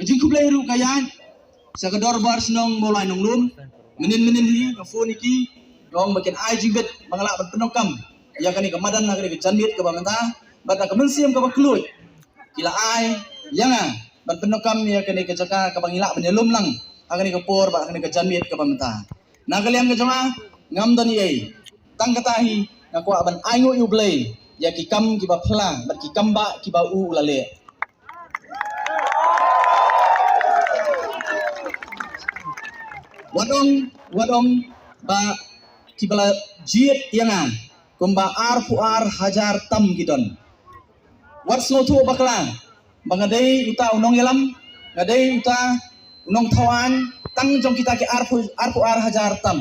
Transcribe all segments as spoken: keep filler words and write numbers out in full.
Jingkhublei ruh ka ïaid sha ka dorbar shnong Mawlai Nonglum. Mynnin mynnin hi nga phone ïa ki, nga ong ba kin ai jingbit ba nga lah ban pyndonkam ïa kane ka madan ha kane ka janmiet kaba mynta. Bad na ka mynsiem kaba kylluid ki la ai ïa nga ban pyndonkam ïa kane ka jaka kaba ngi lah ban ïalum lang ha kane ka por bad ha kane ka janmiet kaba mynta. Na ka liang ka jong nga ngam don ei ei, tang kata hi nga kwah ban ainguh ïa U Blei ïa ki kam kiba phylla bad ki kam ba kiba u u la leh. Wat ong, wat ong ba kiba la jied ïa nga kumba arphew ar hajar tam ki don. Wat sngewthuh bakla ba nga dei uta u nongïalam, nga dei uta u nongthaw aiñ tang jong kita ki arphew, arphew ar hajar tam.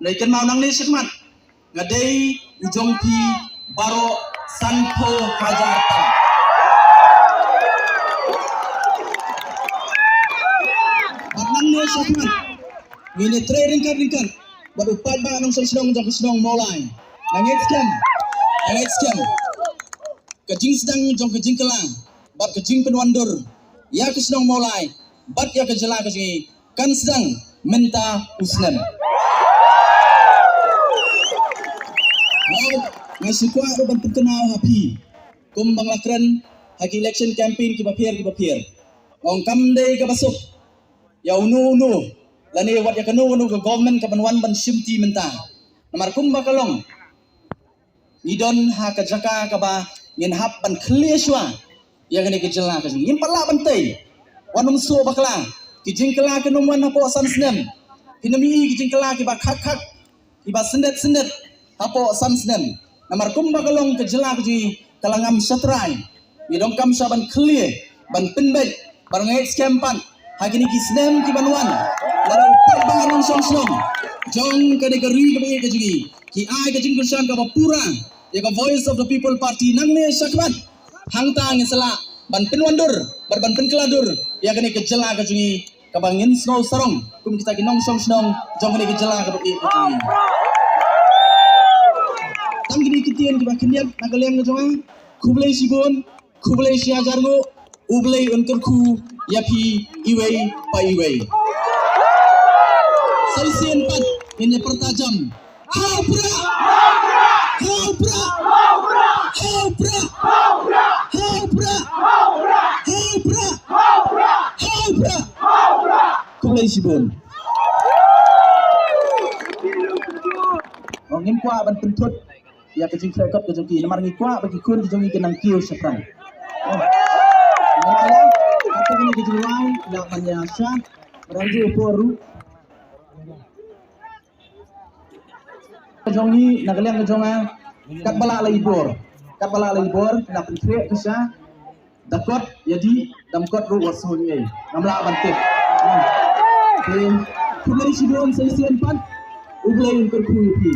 Nai kynmaw nangne shakhmat, nga dei u jong phi baroh sanphew hajar tam. Bad nangne shakhmat ngin ïatrei ryngkat ryngkat bad u paidbah nongshong shnong jong ka shnong Mawlai. Nga ngeit skhem, nga ngeit skhem ka jingsdang jong ka jingkylla bad ka jingpynwandur ïa ka shnong Mawlai bad ïa ka jylla ka jong ngi kan sdang mynta u snem. Nga shu kwah ruh ban pynkynmaw ha phi kumba nga la kren ha ki election campaign kiba pher kiba pher. Nga ong kam dei kaba suk ïa uno uno lane wat ïa kano kano ka government kaban wan ban shimti mynta. Namar kumba ka long ngi don ha ka jaka kaba ngin hap ban khlieh shuwa ïa kane ka jylla ka jong ngi. Ngim pat lah ban tei. Wat nym suk bakla, ki jingkylla kin ym wan hapoh san snem. Phin ym ïohi ki jingkylla kiba khak khak, kiba syndet syndet hapoh san snem. Namar kumba ka long ka jylla ka jong ngi ka la ngam shatrai. Ngi donkam shuwa ban khlieh, ban pynbeit, ban ngeit skhem pat ha kine ki snem kiban wan. Lada u paidbah nongshong shnong jong kane ka ri kaba ïeit ka jong ngi ki ai ka jingkyrshan kaba pura ïa ka Voice of the People Party nangne shakhmat, hangta ngin sa lah ban pynwandur bad ban pynkylla dur ïa kane ka jylla ka jong ngi kaba ngin sngew sarong kum kita ki nongshong shnong jong kane ka jylla kaba ïeit ka jong ngi. Tang kine ki ktien kiba khyndiat na ka liang ka jong nga. Khublei shibun, khublei shihajar nguh, U Blei un kyrkhu ïa phi iwei pa iwei. Sa shisien pat ngin ïa pyrta jam. Ha u Prah! Ha u Prah! Ha u Prah! Khublei shibun. Ngim kwah ban pynthut ïa ka jingkhreh kot ka jong ki namar ngi kwah ba ki khun ki jong ngi kin nang kiew shaphrang. Ngan ïa kata kane ka jingrwai ïa ban ïa sha ranju por ruh. Ka jong ngi na ka liang ka jong nga katba lah la i bor, katba lah la i bor na pynkhreh ka sha. Da kot ïa dih, dam kot ruh wat sngew ïa ngam lah ban tip. Te khublei shibun sa shisien pat. U Blei un kyrkhu ïa phi.